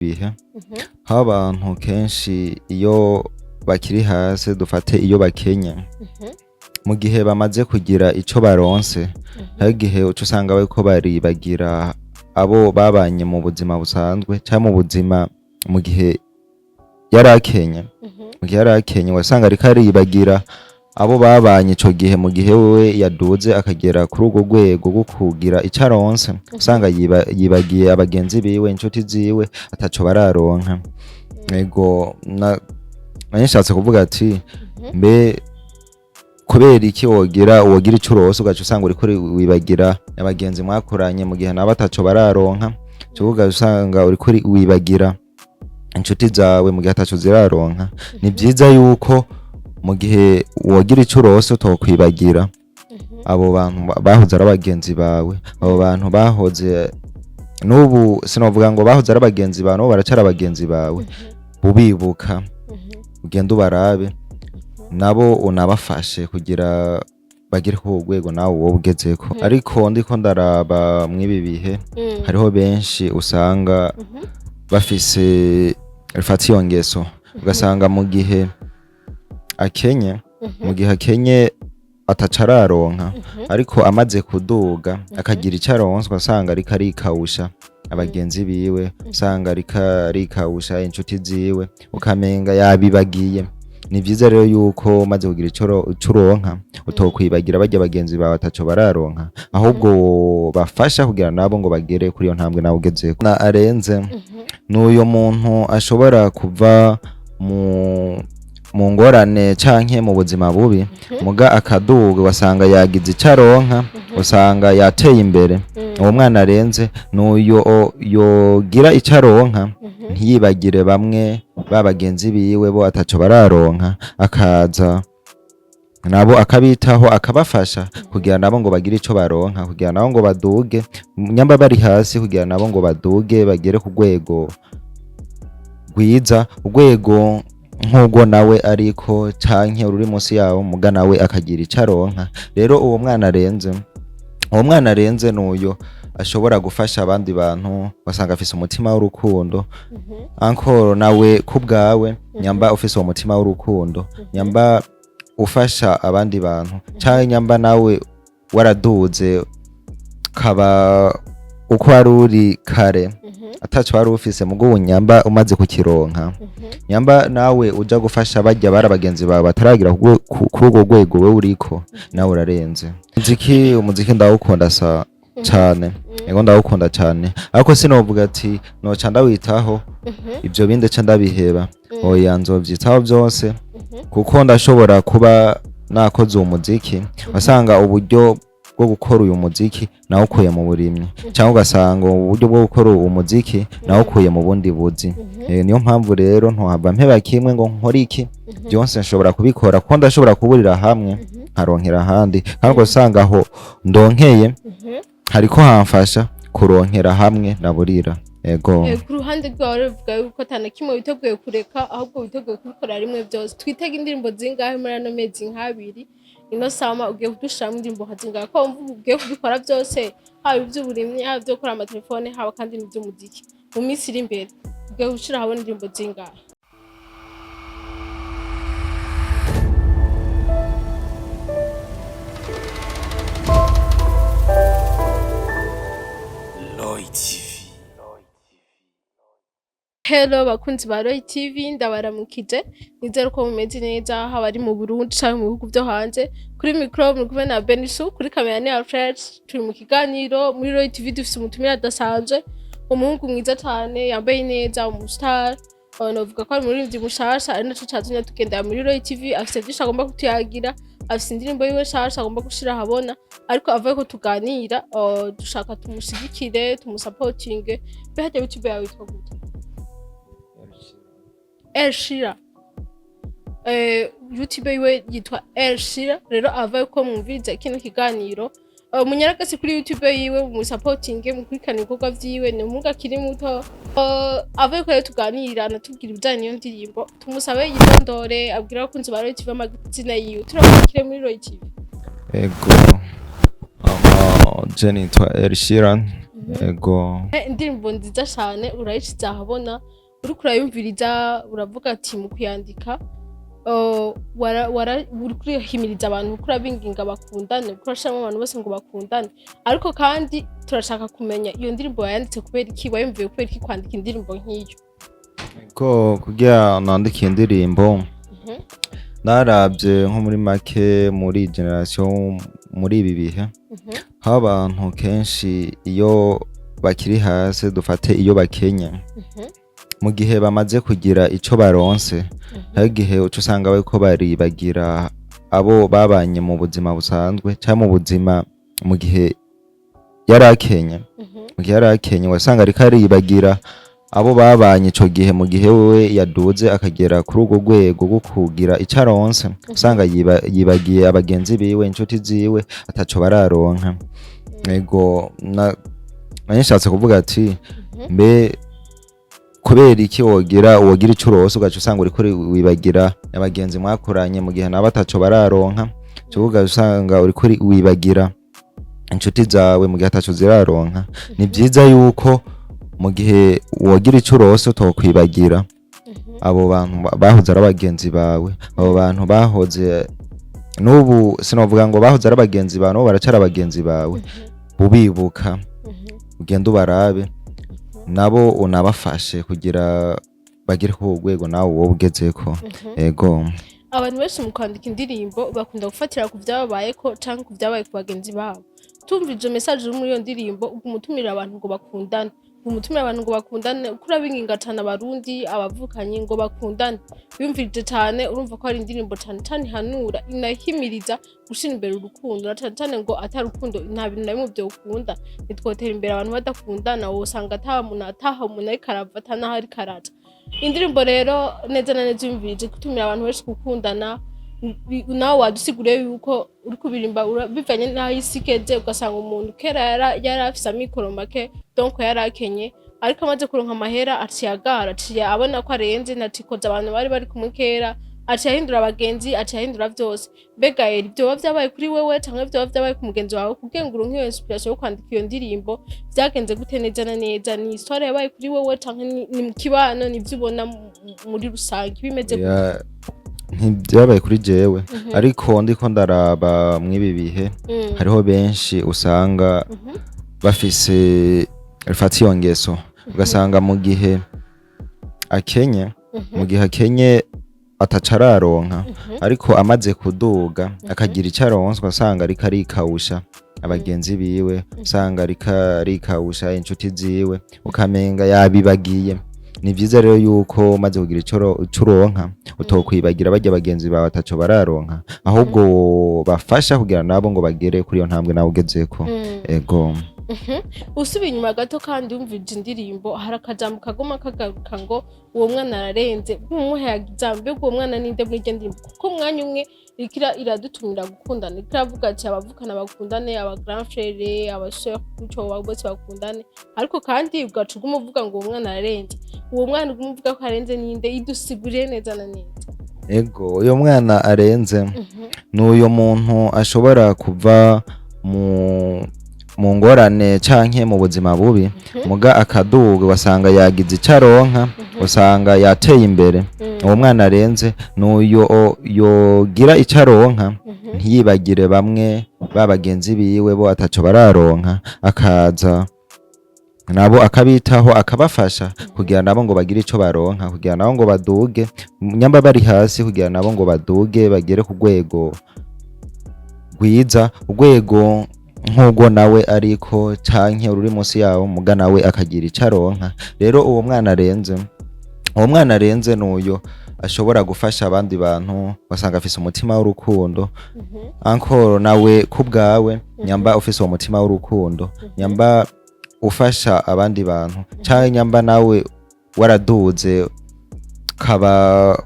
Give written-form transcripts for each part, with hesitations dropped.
Bihe aho abantu kenshi iyo bakiri hasi, dufate iyo bakenye, mu gihe bamaze kugira ico baronse, hari igihe uca usanga bariko baribagira abo babanye mu buzima busanzwe canke mu buzima mu gihe yari akenye. Mu gihe yari akenye, wasanga ariko aribagira abo babanye ico gihe. Mu gihe wewe yaduze akagera kuri urwo rwego rwo kugira ico aronse, usanga yibagiye abagenzi biwe, inshuti ziwe ataco bararonka. Ego, nari nshatse kuvuga ati mbe kubera iki wogira ico uronse ugaca usanga uriko wibagira abagenzi mwakuranye mu gihe nabo ataco bararonka, ugaca usanga uriko wibagira inshuti zawe mu gihe ataco ziraronka? Ni vyiza yuko mu gihe wogira ico uronse utokwibagira abo bantu bahoze ari abagenzi bawe, abo bantu bahoze, n'ubu sinovuga ngo bahoze ari abagenzi bawe, n'ubu baracari abagenzi bawe. Ubibuka, ugende ubarabe, nabo unabafashe kugira bagere ku rwego nawe wowe ugezeko. Ariko ndiko ndaraba mw'ibi bihe, hariho benshi usanga bafise rifata iyo ngeso, ugasanga mu gihe akenye, mu gihe akenye ataco araronka, ariko amaze kuduga akagira ico aronse, ugasanga ariko arikawusha abagenzi biwe, usanga ariko arikawusha inshuti ziwe, ukamenga yabibagiye. Ni vyiza rero yuko umaze kugira ico uronka utokwibagira barya bagenzi bawe ataco bararonka, ahubwo bafasha kugira nabo ngo bagere kuri iyo ntambwe nawe ugezeko. Na arenze n'uyo muntu ashobora kuva mu ngorane canke mu buzima bubi, muga akaduga, ugasanga yagize ico aronka, usanga yateye imbere. Uwo mwana arenze n'uyo yogira ico aronka ntiyibagire bamwe ba bagenzi biwe bo ataco bararonka, akaza nabo akabitaho, akabafasha kugira nabo ngo bagire ico baronka, kugira nabo ngo baduge nyamba bari hasi, kugira nabo ngo baduge bagere ku rwego rwiza, urwego nk'urwo nawe ariko canke ruri munsi yawo, muga nawe akagira ico aronka. Rero uwo mwana arenze n'uyo ashobora gufasha abandi bantu, basanga afise umutima w'urukundo. Ankoro nawe kubwawe, nyamba ufise uwo mutima w'urukundo, nyamba ufasha abandi bantu, canke nyamba nawe waraduze kaba uko wari uri kare ataco wari ufise, mugo ubu nyamba umaze kukironka, nyamba nawe uja gufasha barya bari abagenzi bawe bataragira kuri urwo rwego wewe uriko, nawe urarenze. Umuziki ndawukunda sa cane, ego, ndawukunda cane, ariko sinovuga ati noca ndawitaho, ivyo bindi ca ndabiheba. Oya, nzovyitaho vyose, kuko ndashobora kuba nakoze uwo muziki, wasanga uburyo bwo gukora uyu muziki nawukuye mu burimyi, cyangwa ugasanga uburyo bwo gukora uwo muziki nawukuye mu bundi buzi. Niyo mpamvu rero ntohava mpeba kimwe ngo nkore iki. Byose nshobora kubikora, kuko ndashobora kuburira hamwe nkaronkera ahandi, kandi ugasanga aho ndonkeye hariko hamfasha kuronkera hamwe naburira. Ego. Ku ruhande rwawe ruvuga yuko atana kimwe witeguye kureka, ahubwo witeguye kubikora rimwe byose. Twitege indirimbo zingahe muri ano mezi nk'abiri ino sama? Ugiye kudushiramo indirimbo nka zingahe, ko wumva ugiye kubikora byose, haba iby'uburimyi, haba ibyo gukora amatelefone, haba kandi n'iby'umuziki? Mu minsi iri imbere ugiye gushira ahabona indirimbo zingahe? Lloyd TV. Hello bakunzi ba Roy TV, ndabaramukije, nizere ko mumeze neza, haba ari mu Burundi canke mu bihugu vyo hanze. Kuri micro muri kumwe na Benisu, kuri kamera ni Alfred. Turi mu kiganiro muri Roy TV, dufise umutumire adasanzwe, umuhungu mwiza cane yambaye neza, umustar. Novuga ko ari umuririmbyi mushasha, ari naco catumye tugendera muri Roy TV. Afise vyinshi agomba kutuyagira, afise indirimbo yiwe nshasha agomba gushira ahabona, ariko avuye ko tuganira, dushaka tumushigikire, tumusapotinge. Mbe harya YouTube yawe yitwa gute? El Shira. YouTube yiwe yitwa El Shira. Rero ava yuko mwumviriza kino kiganiro, munyaragase kuri YouTube yiwe, musapotinge, mukurikirane ibikorwa vyiwe. Ni umuhungu akiri muto. Ava yuko rero tuganira, anatubwira ibijanye n'iyo ndirimbo, tumusabe yidondore, abwire abakunzi ba Roy TV amazina yiwe. Turamukire muri Roy TV. Ego, je nitwa El Shiran. Ego. Indirimbo nziza cyane, urayishize ahabona, uriko urayumviriza uravuga ati mu kuyandika uriko urahimiriza abantu, uriko urabinginga bakundane, uriko urashiramo abantu bose ngo bakundane. Ariko kandi turashaka kumenya, iyo ndirimbo wayanditse kubera iki? Wayumviye kubera iki kwandika indirimbo nk'iyo? Ko kugira nandike indirimbo, naravye nko muri make muri generation, muri ibi bihe, aho abantu kenshi iyo bakiri hasi, dufate iyo bakenye, mu gihe bamaze kugira ico baronse, hari igihe uca usanga bariko baribagira abo babanye mu buzima busanzwe canke mu buzima mu gihe yari akenye. Mu gihe yari akenye, wasanga ariko aribagira abo babanye ico gihe. Mu gihe wewe yaduze akagera kuri urwo rwego rwo kugira ico aronse, usanga yibagiye abagenzi biwe, inshuti ziwe ataco bararonka. Ego, nari nshatse kuvuga ati mbe kubera iki wogira ico uronse, ugaca usanga uriko wibagira abagenzi mwakoranye mu gihe nabo ataco bararonka, ugaca usanga uriko wibagira inshuti zawe mu gihe ataco ziraronka? Ni vyiza yuko mu gihe wogira ico uronse utokwibagira abo bantu bahoze ari abagenzi bawe, abo bantu bahoze, n'ubu sinovuga ngo bahoze ari abagenzi bawe, n'ubu baracari abagenzi bawe. Ubibuka, ugende ubarabe, nabo unabafashe kugira bagere ku rwego nawe wowe ugezeko. Ego. Abantu benshi mu kwandika indirimbo bakunda gufatira ku byababayeko canke ku byabaye ku bagenzi babo. Tumvije message iri muri iyo ndirimbo, uguma utumira abantu ngo bakundane, uguma utumira abantu ngo bakundane, uko urabinginga cane Abarundi, abavukanyi ngo bakundane. Wiyumvirije cane, urumva ko hari indirimbo cane cane ihanura, inahimiriza gushira imbere urukundo, na cane cane ngo atari urukundo nta bintu na bimwe vyokunda, ntitwotera imbere abantu badakundana. Wosanga ata muntu ataha, umuntu ariko arava, ata naho ariko araja. Indirimbo rero neza na neza yumvirije gutumira abantu benshi gukundana. Nawe wadusiguriye yuko uri kubirimba bivanye n'aho isi igeze, ugasanga umuntu kera yari afise amikoro make, donc yari akenye, ariko amaze kuronka amahera aciye agara, aciye abona ko arenze, natikoza abantu bari bari kumwe kera, aciye ahindura abagenzi, aciye ahindura vyose. Mbega eri vyoba vyabaye kuri wewe canke vyoba vyabaye ku mugenzi wawe kugira ngo uronke iyo inspiration yo kwandika iyo ndirimbo? Vyagenze gute neza na neza? Ni histoire yabaye kuri wewe canke ni mu kibano, nivyo ubona muri rusange bimeze gute? Ya, ntibyabaye kuri jewe, ariko ndiko ndaraba mw'ibi bihe, hariho benshi usanga bafise rifata iyo ngeso, ugasanga mu gihe akenye, mu gihe akenye ataca araronka, ariko amaze kuduga akagira icyo aronse, ugasanga ariko arikawusha abagenzi biwe, usanga ariko arikawusha inshuti ziwe, ukamenga yabibagiye. Ni vyiza rero yuko umaze kugira ico uronka utokwibagira barya bagenzi bawe ataco bararonka, ahubwo bafasha kugira nabo ngo bagere kuri iyo ntambwe nawe ugezeko. Ego. Usubiye inyuma gato kandi wumvije indirimbo, hari akajambo kaguma kagaruka ngo uwo mwana ararenze, nk'umuhayagiza. Mbega uwo mwana ninde muri iryo ndirimbo? Kuko umwanya umwe iriko iradutumira gukundana, iriko iravuga ati abavukana bakundane, aba grand frère, aba sœur, gutyo bose bakundane, ariko kandi ugaca uguma uvuga ngo uwo mwana ararenze. Uwo mwana uguma uvuga ko arenze ninde? Idusiguriye neza na neza. Ego, uyo mwana arenze ni uyo muntu ashobora kuva mu ngorane canke mu buzima bubi, muga akaduga, ugasanga yagize ico aronka, usanga yateye imbere. Uwo mwana arenze ni uyo yogira ico aronka ntiyibagire bamwe ba bagenzi biwe bo ataco bararonka, akaza nabo akabitaho, akabafasha kugira nabo ngo bagire ico baronka, kugira nabo ngo baduge nyamba bari hasi, kugira nabo ngo baduge bagere ku rwego rwiza, urwego nk'urwo nawe ariko canke ruri munsi yawo, muga nawe akagira ico aronka. Rero uwo mwana arenze nuyo ashobora gufasha abandi bantu, basanga afise umutima w'urukundo. Ankoro nawe kubwawe, nyamba ufise uwo mutima w'urukundo, nyamba ufasha abandi bantu, canke nyamba nawe waraduze kaba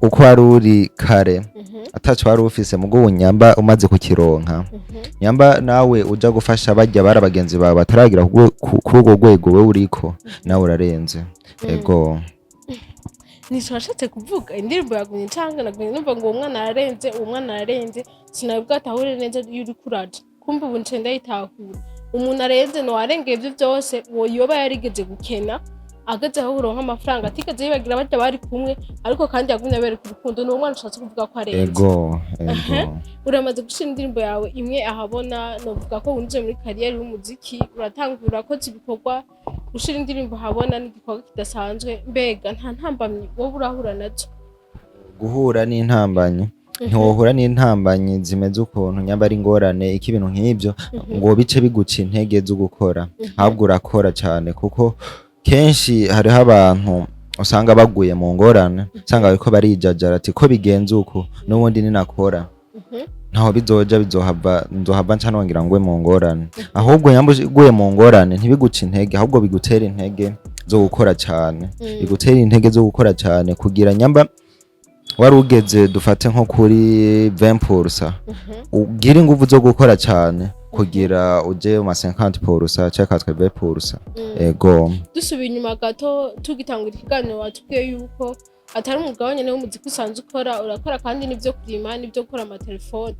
uko wari uri kare ataco wari ufise, mugo ubu nyamba umaze kukironka, nyamba nawe uja gufasha barya bari abagenzi bawe bataragira kuri urwo rwego wewe uriko, nawe urarenze. Ego. Nico nashatse kuvuga. Indirimbo yagumye ncanga, nagumye numva ngo uwo mwana ararenze, uwo mwana ararenze, sinabwo atahure neza iyo uriko uraja. Kumva ubu nce ndayitahura. Umuntu arenze no arengeye ivyo byose, uwo yoba yarigeze gukena, ageze aho uronka amafaranga, atigeze yibagira barya bari kumwe, ariko kandi yagumye abereka urukundo, ni uwo mwana ushatse kuvuga ko arenze. Ego. Uramaze gushira indirimbo yawe imwe ahabona, novuga ko winjiye muri carrière y'umuziki, uratangura urakoze ibikorwa. Gushira indirimbo ahabona n'igikorwa kidasanzwe. Mbega nta ntambamyi wowe urahura nazo? Guhura n'intambanyi, ntiwohura n'intambanyi zimeze ukuntu nyamba ari ingorane iki, ibintu nk'ibyo ngo bice biguca intege zo gukora. Ahubwo urakora cyane, kuko kenshi hariho abantu usanga baguye mu ngorane, usanga bariko barijajara ati ko bigenze uku, n'ubundi ninakora ntaho bizoja, bizohava nzohava nca nongera ngwe mu ngorane. Ahubwo nyamba uguye mu ngorane, ntibiguca intege, ahubwo bigutera intege zo gukora cyane, bigutera intege zo gukora cyane kugira nyamba wari ugeze, dufate nko kuri 20%, ugira inguvu zo gukora cyane kugira uje mu ma 50% cyangwa 80%. Ego. Dusubiye inyuma gato, tugitangura ikiganiro watubwiye yuko atari umwuga wonyene w'umuziki usanzwe ukora, urakora kandi n'ivyo kurima n'ivyo gukora amatelefone.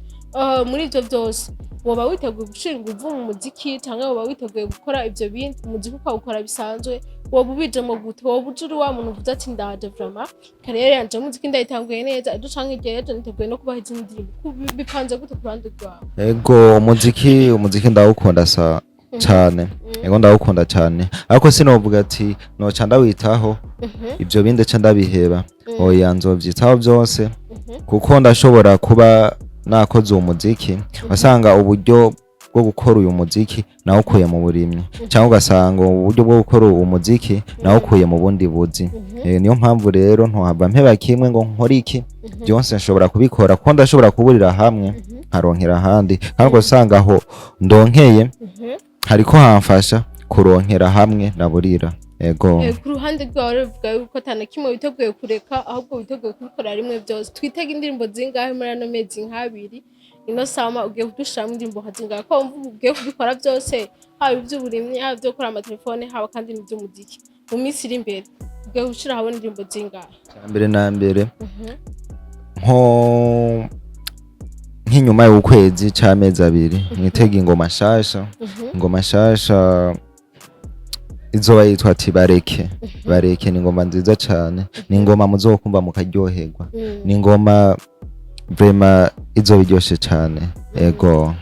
Muri ivyo vyose woba witeguye gushira inguvu mu muziki, canke woba witeguye gukora ivyo bindi, umuziki ukawukora bisanzwe? Woba ubijemo gute? Woba uje uri wa muntu uvuze ati ndaje, vraiment carrière yanje y'umuziki ndayitanguye neza, ejo canke hirya y'ejo niteguye no kubaha izindi ndirimbo? Bipanze gute ku ruhande rwawe? Ego, umuziki ndawukunda sa cane. Ego, ndawukunda cane, ariko sinovuga ati noca ndawitaho, ivyo bindi ca ndabiheba. Oya, nzovyitaho vyose, kuko ndashobora kuba nakoze uwo muziki, wasanga uburyo bwo gukora uyu muziki nawukuye mu burimyi, cyangwa ugasanga uburyo bwo gukora uwo muziki nawukuye mu bundi buzi. Niyo mpamvu rero ntohava mpeba kimwe ngo nkore iki. Byose nshobora kubikora, kuko ndashobora kuburira hamwe nkaronkera ahandi, kandi ugasanga aho ndonkeye hariko hamfasha kuronkera hamwe naburira. Ego. Ku ruhande rwawe rero bivuga yuko atana kimwe witeguye kureka, ahubwo witeguye kubikora rimwe byose. Twitege indirimbo zingahe muri ano mezi nk'abiri ino sama? Ugiye kudushiramo indirimbo nka zingahe, ko wumva ugiye kubikora byose, haba iby'uburimyi, haba ibyo gukora amatelefone, haba kandi n'iby'umuziki? Mu minsi iri imbere ugiye gushira ahabona indirimbo zingahe? Mbere na mbere, nko nk'inyuma y'ukwezi c'amezi 2, mwitege ingoma nshasha. Ingoma nshasha izoba yitwa ati "Bareke". "Bareke" ni ingoma nziza cane, ni ingoma muzokumva mukaryoherwa. Ni ingoma vraiment izoba iryoshe cane. Ego.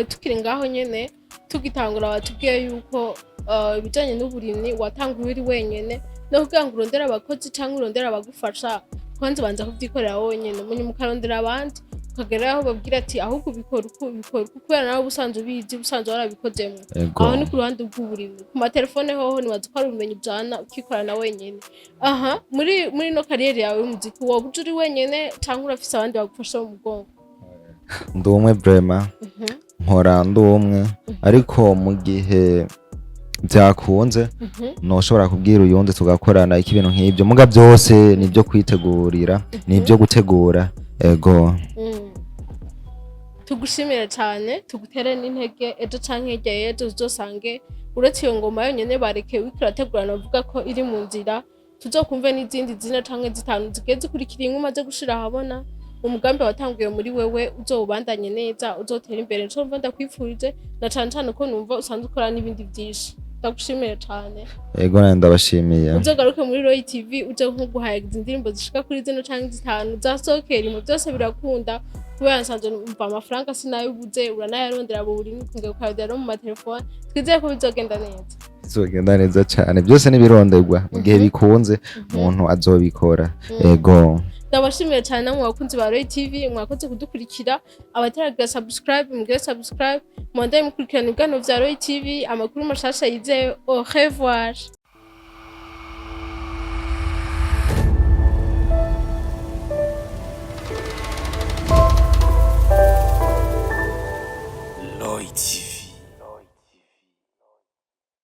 Tukiri ngaho nyene, tugitangura watubwiye yuko ibijanye n'uburimyi watanguye uri wenyene, no kugira ngo urondere abakozi cyangwa urondere abagufasha, kwanza ubanza kubyikorera wenyene, munyuma ukarondera abandi, ukagera aho babwira ati ahubwo ubikora uku, ubikora uku, kubera nawe ubusanzwe ubizi, ubusanzwe warabikozemo. Ego. Aho ni ku ruhande rw'uburimyi. Ku matelefone hoho nibaza ko ari ubumenyi ujana ukikorana wenyene. Aha muri ino carrière yawe y'umuziki, woba uje uri wenyene canke urafise abandi bagufasha mu mugongo? Ndi umwe vraiment. Nkora ndi umwe, ariko mu gihe byakunze noshobora kubwira uyundi tugakorana iki, ibintu nk'ibyo. Muga byose ni ibyo kwitegurira, ni ibyo gutegura. Ego. Tugushimire cyane, tugutere n'intege, ejo canke hirya y'ejo uzosange uretse iyo ngoma yonyene "Bareke" uriko urategura, navuga ko iri mu nzira, tuzokumve n'izindi zine canke zitanu zigiye zikurikira imwe umaze gushira ahabona. Umugambi watanguye muri wewe uzowubandanye neza, uzotera imbere. Nico mva ndakwifurije, na cane cane ko numva usanzwe ukora n'ibindi vyinshi. Ndagushimire cane. Ego, nawe ndabashimiye. Uzogaruke muri Roy TV, uje nko guhayagiza indirimbo zishika kuri zino canke zitanu zasohokera mu byose birakunda, kubera nsanzwe numva amafaranga sinayobuze, uranayarondera mu burimyi, ukongera ukayarondera no mu matelefone. Twizeye ko bizogenda neza. Bizogenda neza cane, byose nibironderwa. Mu gihe bikunze umuntu azobikora. Ego. Ndabashimiye cyane namwe bakunzi ba Roy TV, mwakoze kudukurikira. Abataragira subscribe, mugire subscribe, mwandanye mukurikirana ibiganiro vya Roy TV, amakuru mashasha yizewe. Au revoir.